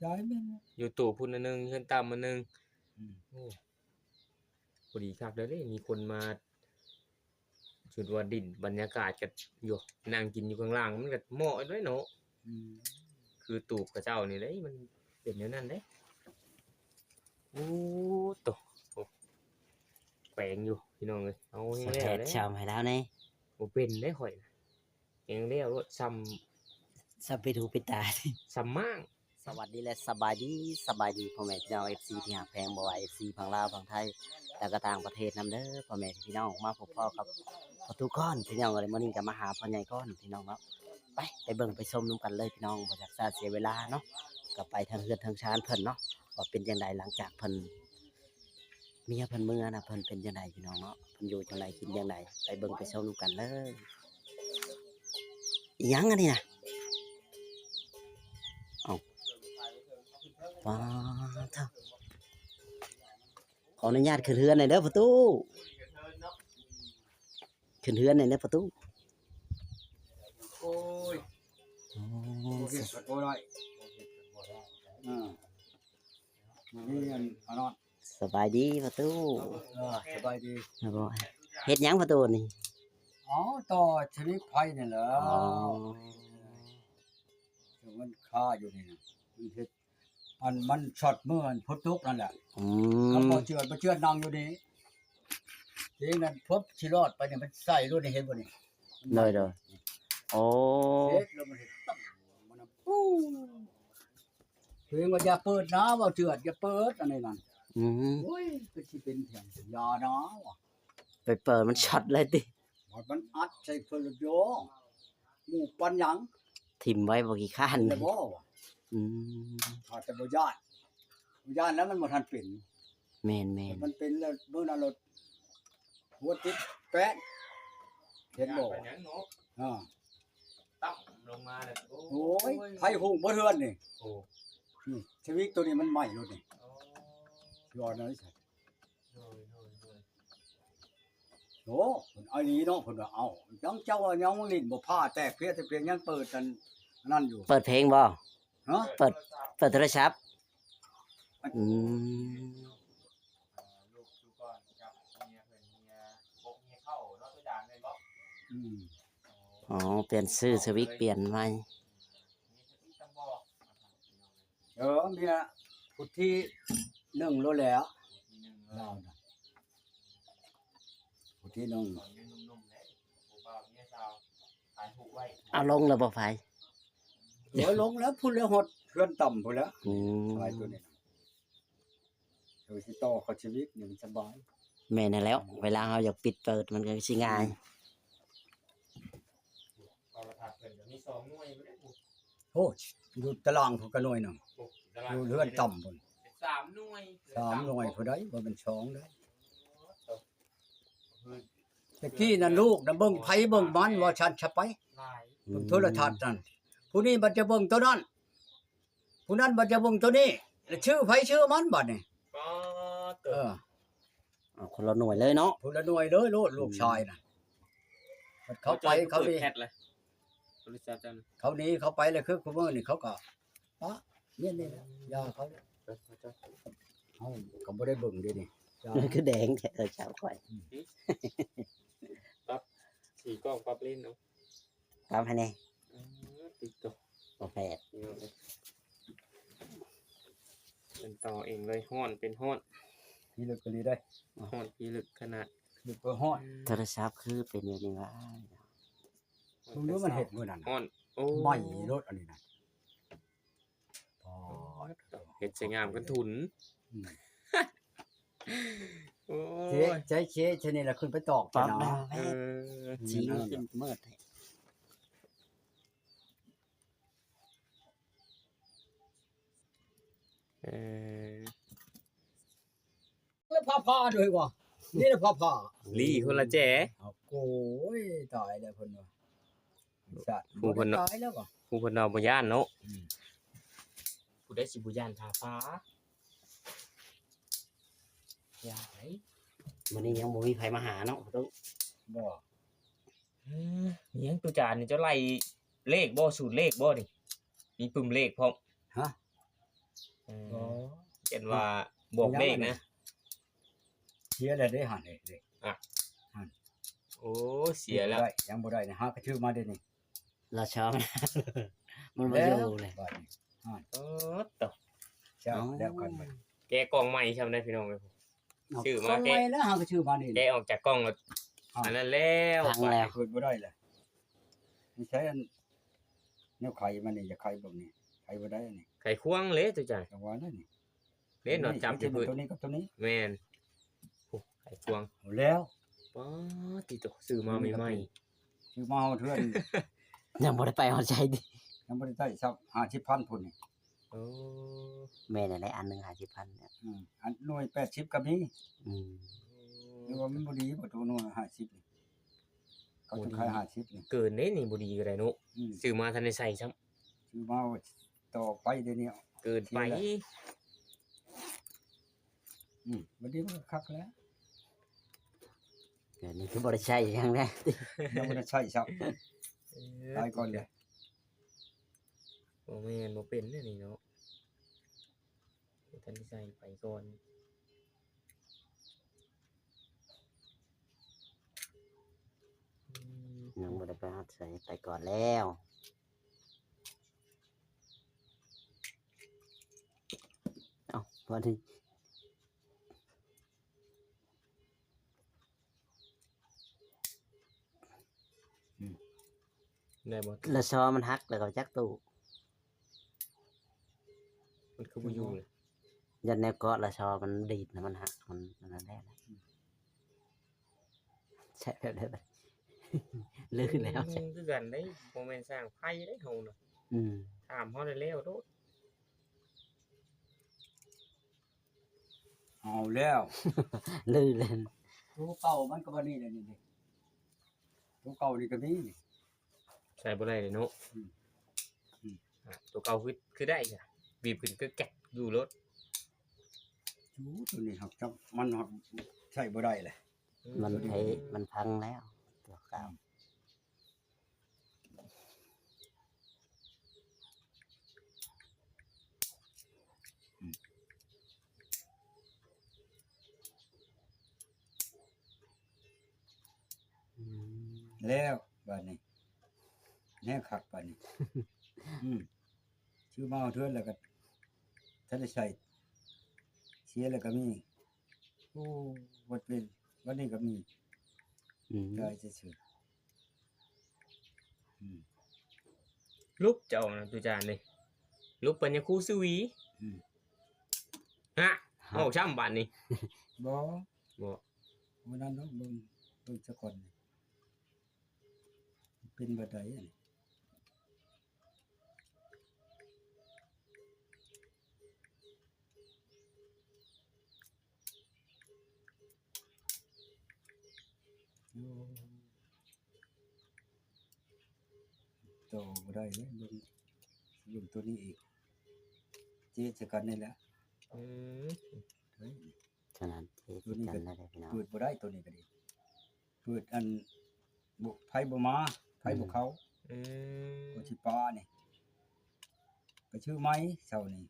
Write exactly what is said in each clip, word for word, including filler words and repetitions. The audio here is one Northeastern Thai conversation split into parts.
จ่ายแม่น อยู่ตู้พุ้นอันหนึ่ง เฮือนต่ำอันหนึ่ง อืม โอ้ พอดีคักเลยเด้ มีคนมา จุดว่าดินบรรยากาศกันอยู่ นั่งกินอยู่ข้างล่าง มันก็เหมาะด้วยเนาะ อืม คือตูบเขาเจ้านี่เด้ มันเป็นแนวนั้นเด้ โอ้ โต โอ้ แปลงอยู่ พี่น้องเอ้ย เอาแฮงแล้ว สะแพด เด้ ชามให้แล้วนี่ บ่เป็นเด้ข่อยนะ แฮงแล้วโลด ส่ำ ส่ำปิดหูปิดตา ส่ำม้าง สวัสดีและสบายดี สบายดีพ่อแม่พี่น้อง เอฟซี ที่ฮักแพง บ่ว่า เอฟซี ฝั่งลาวฝั่งไทย แล้วก็ต่างประเทศนำเด้อ พ่อแม่พี่น้อง มาพบพ้อกับพ่อตู้ก้อน พี่น้องเอ้ย มื้อนี้ก็มาหาพ่อใหญ่ก้อน พี่น้องเนาะ ไป ไปเบิ่งไปชมนำกันเลยพี่น้อง บ่อยากจะเสียเวลาเนาะ ก็ไปทางเฮือนทางชานเพิ่นเนาะ ว่าเป็นจั่งใดหลังจากเพิ่น เมียเพิ่นเมือนะ เพิ่นเป็นจั่งใดพี่น้องเนาะ เพิ่นอยู่จั่งใดกินจั่งใด ไปเบิ่งไปชมนำกันเลย อิหยังอันนี้นะ เอ้า ว้า เฒ่า ขออนุญาตขึ้นเฮือนหน่อยเด้อพ่อตู้ ขึ้นเฮือนหน่อยเด้อพ่อตู้ โอ้ย โอ้ บ่เฮ็ดก็บ่ได้ อ่า มันมีอัน อันนั้น สบายดีพ่อตู้ เออ สบายดี ครับผม เฮ็ดหยังพ่อตู้นี่ อ๋อ ต่อสวิตช์ไฟนี่แหละ อ๋อ มันคาอยู่นี่นะ มันเฮ็ด อันมันช็อตเมื่ออันฝนตกนั่นแหละ อืม มันบ่เจือด บ่เจือดนั่งอยู่นี่ ทีนั้นพบสิรอดไปนี่มันใส่โลดนี่ เห็นบ่นี่ โดย โดย โอ้ เฮ็ดแล้วมันเฮ็ดตั้ง มันปู้ เพลงว่าอย่าเปิดนะ บ่เจือด อย่าเปิด อันนี้นั่น อืม โอ้ย เป็นสิเป็นแถมยานะว่ะ ไปเปิดมันช็อตเลยติ มันอัดใส่เพิ่นโย หมู่ปันหยัง ถิ่มไว้บ่ขี้คร้าน แล้วบ่วะ อืม อาจจะบ่ย้าน บ่ย้านแล้วมันบ่ทันเป็น แม่นๆ มันเป็นแล้วมื้อนั้นรถหัวติดแป๊ด เห็นบ่ ย่านปานหยังเนาะ อ่า ตั้มลงมาแล้ว โอ้ย โอ้ย ไฟหุงบ่เฮือนนี่ โอ้ นี่ สวิตช์ตัวนี้มันไหม้รถนี่ อ๋อ สิว่าแนวใด๋ โดย โดย โดย โอ้ เพิ่นเอาอีหลีเนาะ เพิ่นว่า เอ้า ยังเจ้าว่ายังลิ้นบ่ผ่าแตกเพียแต่เพียงยังเปิดอันนั่นอยู่ เปิดเพลงบ่ ฮะ เปิด เปิดโทรศัพท์ อืม ลูกอยู่ก่อนกับเมียเพิ่น เมียปกเมียเข้าเนาะ คือด่านแม่นบ่ อืม อ๋อ เปลี่ยนชื่อสวิตช์เปลี่ยนใหม่ มีสติต้องบอก เออ เมียผู้ที่หนึ่งโลดแล้ว ผู้ที่หนึ่งเลย ลาวน่ะ ผู้ที่หนึ่ง ตอนยังหนุ่มๆเลย ผู้บ่าวเมียสาว ถ่ายรูปไว้ เอาลงแล้วบ่ไฟ เออ ลงแล้ว พุ้นแล้ว ฮอดเฮือนต่ำพุ้นแล้ว อืม ไฟตัวนี้น่ะ เออ สิต่อเข้าสวิตช์นี่มันสบาย แม่นนั่นแหล้ว เวลาเฮาอยากปิดเปิดมันก็สิง่าย อืม โทรทัศน์เพิ่นก็มีสองหน่วยบ่ได้ โอ้ อยู่ตารางพุ้นก็หน่วยหนึ่ง โอ้ ตาราง อยู่เฮือนต่ำพุ้น สามหน่วย สามหน่วยพุ้นได้ บ่แม่นสองได้ โอ้ ตะกี้นั่นลูกน่ะเบิ่งไผเบิ่งมัน ว่าซั่นซะไป หลาย เบิ่งโทรทัศน์นั่น ผู้นี้บัดจะเบิ่งตัวนั้น ผู้นั้นบัดจะเบิ่งตัวนี้ แล้วชื่อไผชื่อมันบัดนี้ ป๊าดเติบ เออ เอาคนละหน่วยเลยเนาะ คนละหน่วยเลยโลด ลูกชายน่ะ เขาไป เขามี เปิดแคทเลย โทรศัพท์จัง เขาหนีเขาไปเลย คือคุมื้อนี่เขาก็ปะ เนี่ยนี่แหละ ยาเขาเนี่ย เออ เขาก็บ่ได้เบิ่งเด้นี่ ยา มันคือแดงแท้ เช้าข่อย อืม ปรับสีกล้อง ปรับเลนส์เอา ปรับให้แน่ เออ ติดตัว บ่แพ้ นี่เอาเลย เป็นต่อเองเลย ฮ้อน เป็นฮ้อน พี่ลึกกะลีได้ ฮ้อน พี่ลึกขนาด ลึกก็ฮ้อน โทรศัพท์คือเป็นแบบนี้วะ มึงรู้มันเห็ดมื้อนั้นน่ะ ฮ้อน โอ้ ไหม้รถอันนี้น่ะ อ๋อ เห็ดสวยงามกันทุน อืม โอ้ เจ๊ ย เจ๊ เจ๊ เจ๊นี่แหละขึ้นไปตอก ปรับ เนาะ แล้ว เออ สีมันขึ้นมืด เออ แล้วพาพาด้วยวะ นี่แหละพาพา ลีคนละแจ๋ เอา โอ้ย ตายแล้วเพิ่นว่า สัตว์ ผู้เพิ่น บ่ได้ตายแล้ววะ ผู้เพิ่นเอาบ่ย่านเนาะ อืม ผู้ใดสิบ่ย่านพาพา ย่านไหน มื้อนี้ยังบ่มีไผมาหาเนาะ บ่ เออ มีหยังตุจานนี่ เจ้าไล่เลขบ่ สูตรเลขบ่นี่ มีปึ้มเลขพร้อม ฮะ บ่ เช่นว่าบอกเลขนะ เสียแล้วเด้หั่นเด้ อ่ะ หั่น โอ้ เสียแล้ว ยังบ่ได้ ยังบ่ได้นะ หากระชื่อมาเด้นี่ เราชอบ มันบ่อยู่เลย บาดนี้หั่น โอ้ ตก เจ้า เอา แล้วกันบัดนี้ แกะกล่องใหม่ใช่ไหมพี่น้องเอ้ย เอา ซื้อมา กล่องใหม่ แกะ แล้ว หากระชื่อมานี่ แกะออกจากกล่องแล้ว อ่ะ อันนั้นแล้ว พังแล้ว เปิดบ่ได้เลย ไม่ใช่อัน แนวไขมันนี่ อย่าไขแบบนี้ ไขบ่ได้อันนี้ ไขควงเลยตัวจาน จังหวะนั้นนี่ เล่นหนอนจับที่พื้น ตัวนี้กับตัวนี้ แม่น โอ้ ไขควง เอาแล้ว ป๊าด ติดตัวซื้อมาใหม่ๆ ซื้อมาเอาเทื่อน ยังบ่ได้ไปเอาใจดิ ยังบ่ได้ใช้ซ้ำ ห้าสิบพันพุ้นนี่ โอ้ แม่นอะไร อันหนึ่งห้าสิบพันเนี่ย อืม อันหน่วยแปดสิบก็มี อืม หรือว่ามันบ่ดีบ่ ตัวหน่วยห้าสิบนี่ เขาจะขาย บ่ดี ห้าสิบนี่ เกินเด้นี่ บ่ดีก็ได้เนาะ อืม ซื้อมาทันได้ใส่ซ้ำ ซื้อมาต่อไปเดี๋ยวนี้ เกินไป เสียแล้ว อืม วันนี้มันก็คักแล้ว เดี๋ยวนี้คือบ่ได้ใช้หยังแล้ว ยังบ่ได้ใช้ซ้ำ เออ ตายก่อนเลย บ่แม่น บ่เป็นเด้นี่เนาะ บ่ทันได้ใส่ไปก่อน อืม ยังบ่ได้ไปฮอดใส่ ไปก่อนแล้ว เอ้า พอดี อืม ได้บ่ ละซอมันหักแล้วก็จักตู้ มันคือบ่อยู่เลย ยันแนวเกาะละซอมันดีดนะ มันหัก มันอันนั้นแหละ ใช่แบบเดียวกัน ลื่นแล้ว งงคือกันเด้ บ่แม่นสร้างไพ่เด้เฮาน่ะ อืม ถามเฮาได้แล้วโลด เอาแล้ว ลื่นเลย ตัวเก่ามันก็บ่นี่แหละนี่เด้ ตัวเก่านี่ก็มีนี่ ใส่บ่ได้เลยเนาะ อืม อืม อ่ะ ตัวเก่าคือ คือได้จ้ะ บีบขึ้นกึกแก๊กอยู่โลด โอ้ ตัวนี้หักจับ มันหักใช้บ่ได้เลย อืม มันไผ มันพังแล้ว ตัวเก่า อืม อืม แล้วบาดนี้ แน่คักบาดนี้ อืม ซื้อมาเอาเทื่อนแล้วก็ทันได้ใช้ เสียแล้วก็มี โอ้ บ่เป็น วันนี้ก็มี อืม ได้ซื่อๆ อืม ลุบเจ้านะตุจานเลย ลุบปัญญาคูสวี อืม ฮะ ฮะ ออกซ้ำบาดนี้ บ่ บ่ วันนั้นเนาะ เบิ่ง เบิ่งซะก่อน เป็นบ่ได้อันนี้ โอ้ ต่อบ่ได้เลย เบิ่ง เบิ่งตัวนี้อีก เจ๊จะกันนี่แหละ อืม เฮ้ย ฉะนั้นเจ๊ ตัวนี้ จะกัน ก็ ได้เลยพี่น้อง เปิดบ่ได้ ตัวนี้ก็ดี เปิดอัน บ่ ไผบ่มา ไผบ่เข้า อืม ก็สิปานี่ ไปซื้อไม้เช้านี่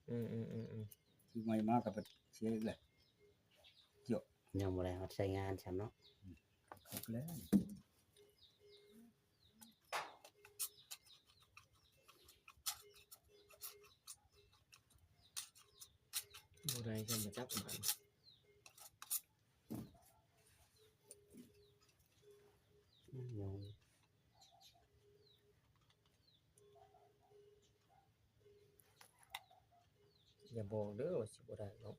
อืม อืม อืม อืม ซื้อไม้มาก็ไปเสียอีกแหละ เจาะ ยังบ่ได้ฮอดใช้งานซ้ำเนาะ อืม คักแล้ว บ่ได้ซ้ำมาจักบาด อืม ยัง อย่าบอกเด้อว่าสิบ่ได้เนาะ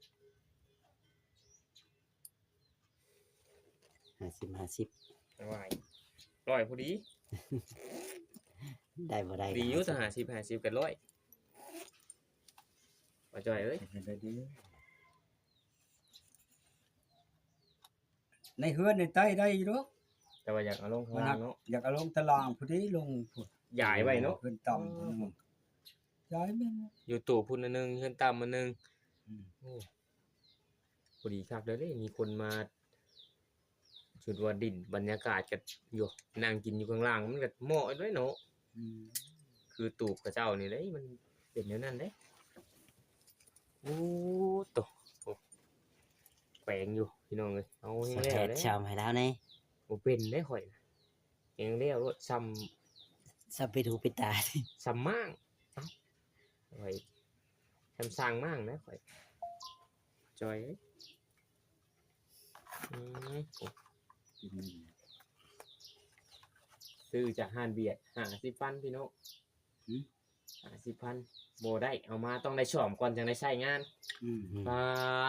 ห้าสิบ ห้าสิบ ร้อย ร้อยพอดี ได้บ่ได้ ดีอยู่ ก็ ถ้าห้าสิบ ห้าสิบ ก็ร้อย ป้าจ้อยเอ้ย ได้เด้อ ในเฮือนในใต้ได้อยู่ดอก แต่ว่าอยากเอาลงข้างล่างเนาะ อยากเอาลงตารางพุ้นเด้ ลงพุ้น ย้ายไว้เนาะ เฮือนต่ำพุ้น อืม ย้ายแม่น อยู่ตู้พุ้นอันหนึ่ง เฮือนต่ำอันหนึ่ง อืม โอ้ พอดีคักเลยเด้ มีคนมา สุดว่าดินบรรยากาศก็อยู่ นั่งกินอยู่ข้างล่าง มันก็เหมาะด้วยเนาะ อืม คือตูบเขาเจ้านี่เด้ มันเป็นแนวนั้นเด้ โอ้ โต โอ้ แปลงอยู่พี่น้องเอ้ย เอาแฮงแล้ว สะแพทย์ แหละ ซ่อมให้ลาวแหน่ บ่เป็นเด้ข่อยน่ะ แฮงแล้วโลด ซ่ำ ซ่ำปิดหูปิดตา ซ่ำม่าง เอ้า ข่อย ซ่ำสร้างม่างนะข่อย จอยเอ้ย อืม โอ้ กินนี่ ซื้อจากห้านเบียด ห้าสิบพันพี่น้อง หืม ห้าสิบพัน บ่ได้ เอามาต้องได้ซ่อมก่อนจั่งได้ใช้งาน อืม ปา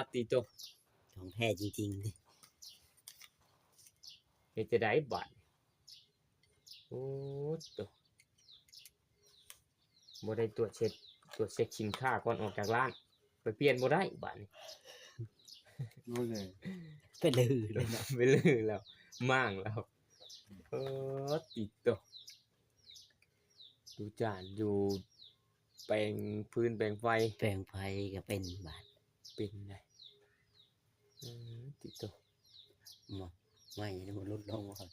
ดติโต ของแท้จริงๆ เด้ เฮ็ดจั่งใดบาด โอ้โต บ่ได้ตรวจเช็ค ตรวจเช็คสินค้าก่อนออกจากร้าน ไปเปลี่ยนบ่ได้บาดนี้ โอ้ย ไปลือเลยเนาะ ไปลือแล้ว ม่างแล้ว เออ ติดตัว ดูจานอยู่ แปลงฟืนแปลงไฟ แปลงไฟก็เป็นบาด เป็นได อืม ติดตัว บ่ ไม้นี่มันหลุดลงก่อน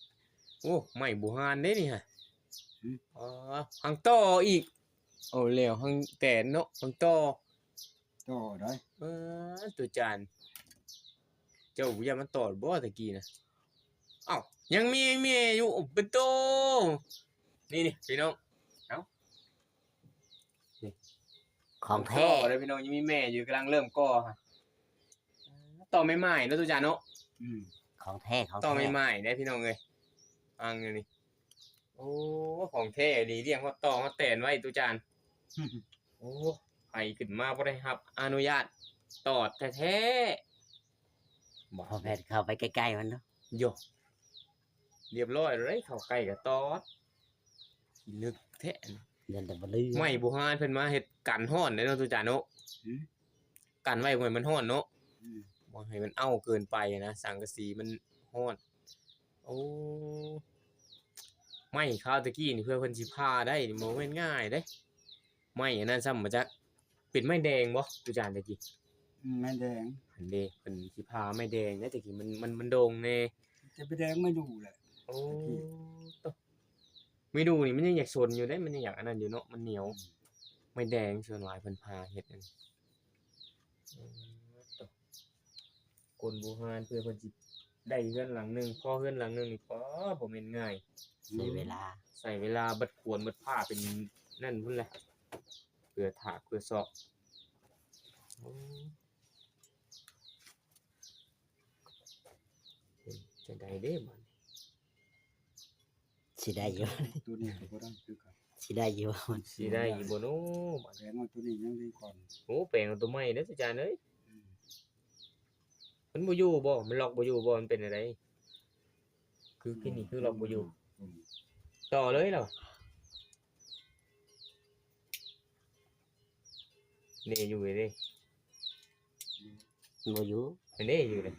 โอ้ ไม้บูฮานเด้นี่ฮะ หืม อ๋อ หังต่ออีก เอาแล้ว หังแตนเนาะ หังต่อ ต่อได้ เออ ตัวจาน เจ้าบ่ย่านมันตอดบ่ตะกี้นะ เอ้า ยังมี ยังมีอยู่ โอ้ เป็นโต นี่ นี่ พี่น้อง เอ้า นี่ ของแท้ ต่อเลยพี่น้อง ยังมีแม่อยู่ กำลังเริ่มก่อฮะ ต่อใหม่ๆเนาะ ตัวจานเนาะ อืม ของแท้ ของแท้ ต่อใหม่ๆเด้พี่น้องเอ้ย อังอันนี้ โอ้ ของแท้อีหลี เลี้ยงฮอดต่อฮอดแตนไว้ ตัวจาน โอ้ ไผขึ้นมาบ่ได้รับอนุญาตตอดแท้ๆ บ่ พอแพทย์เข้าไปใกล้ๆมันเนาะ โย เรียบร้อยเลย เข้าใกล้ก็ตอด ลึกแท้ ยันแต่บ่ลือ ไม้บูฮานเพิ่นมาเฮ็ดกันฮ้อนเด้เนาะ ตัวจานเนาะ หืม กันไว้บ่ให้มันฮ้อนเนาะ อืม บ่ให้มันเอ้าเกินไปนะ สังกะสีมันฮ้อน โอ้ ไม้คราวตะกี้นี่เพื่อเพิ่นสิผ่าได้นี่บ่แม่นง่ายเด้ ไม้อันนั้นซ้ำมาจัก เป็นไม้แดงบ่ ตัวจานตะกี้ อืม ไม้แดง อันเด้ เพิ่นสิผ่าไม้แดงเด้ ตะกี้มัน มัน มันโด่งแน่ จะไปแดงไม่ดูแหละ โอ้ ตะกี้ โต ไม่ดูนี่มันยังอยากสนอยู่เด้ มันยังอยากอันนั้นอยู่เนาะ มันเหนียว อืม ไม้แดงส่วนหลายเพิ่นผ่าเฮ็ดอันนี้ อืม โต คนโบราณเพื่อเพิ่นสิได้เฮือนหลังหนึ่ง พอเฮือนหลังหนึ่งนี่ ปอ บ่แม่นง่าย ใช้เวลา ใช้เวลาบัดขวนบัดผ้าเป็นนั่นพุ้นแหละ เพื่อถากเพื่อซอก โอ้ เป็นจั่งใดเด้บัดนี้ สิได้อยู่ ตัวนี้ก็บ่ได้คือกัน สิได้อยู่ สิได้อยู่บ่เนาะบัด แปลงเอาตัวนี้ยังดีก่อน โอ้ แปลงเอาตัวใหม่เด้ออาจารย์เอ้ย อืม มันบ่อยู่บ่ มันล็อกบ่อยู่บ่ มันเป็นอะไร คือกินนี่คือล็อกบ่อยู่ อืม ต่อเลยเหรอ นี่อยู่เด้ บ่อยู่ อันนี้อยู่เลย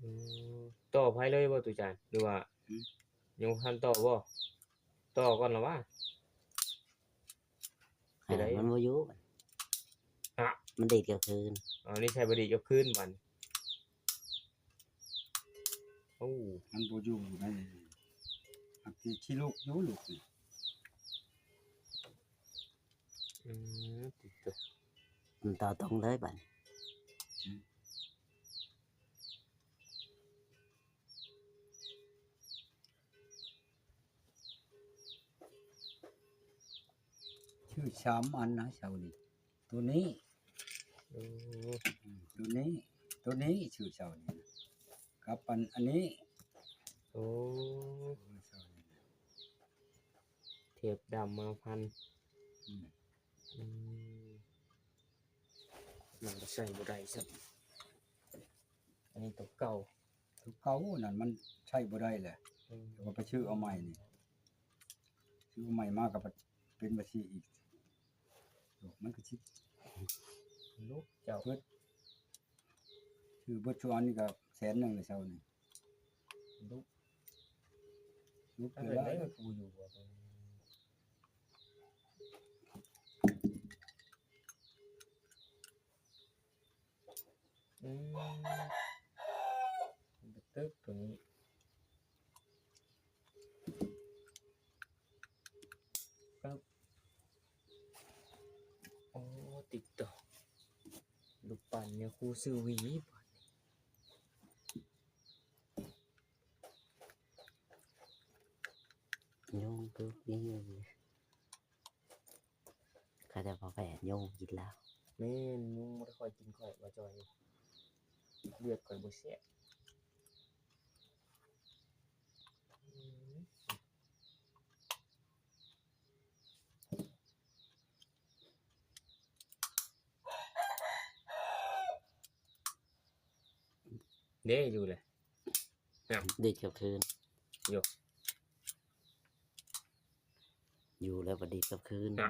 อืม ต่อไผเลยบ่ตุจาน หรือว่า หืม ยังบ่ทันต่อบ่ ต่อก่อนละวะ สิได้ มันบ่อยู่ ฮะ มันดีดกลางคืน อ๋อ นี่ใช้บ่ดีดกลางคืนบัด โอ้ มันบ่อยู่ใน อันที่ ที่ลูกอยู่ลูกนี่ อืม ติดตัว มันต่อตรงเลยบัด อืม ชื่อสามอันนะเสานี่ ตัวนี้ โอ้ อืม ตัวนี้ ตัวนี้ชื่อเสานี่นะ กับอัน อันนี้ โอ้ เสานี่นะ เทปดำมาพัน อืม อืม มันก็ใส่บ่ได้ซ้ำ อันนี้ตัวเก่า ตัวเก่านั่นมันใช้บ่ได้แหละ อืม แต่ว่าไปซื้อเอาใหม่นี่ ซื้อเอาใหม่มาก็เป็นบัญชีอีก มันก็สิ ลูกเจ้า เบิด ซื้อเบิดทุกอันนี่ก็แสนหนึ่งเลยเช้านี่ ลูก ลูก ถ้า เกิด เท่าไหร่ ได้กูอยู่บ่ อืม มันกระตึกตัวนี้ ปึ๊บ กูซื้อหวี ยุงคือยุงเขาจะพอแผ่ยุงกินแล้ว แม่นยุงบ่ได้ค่อยกินข่อยว่าจอย เลือดข่อยบ่แซ่บ เด้อยู่เลย ดีดกลับคืน อยู่ อยู่แล้วก็ดีดกลับคืน อ่ะ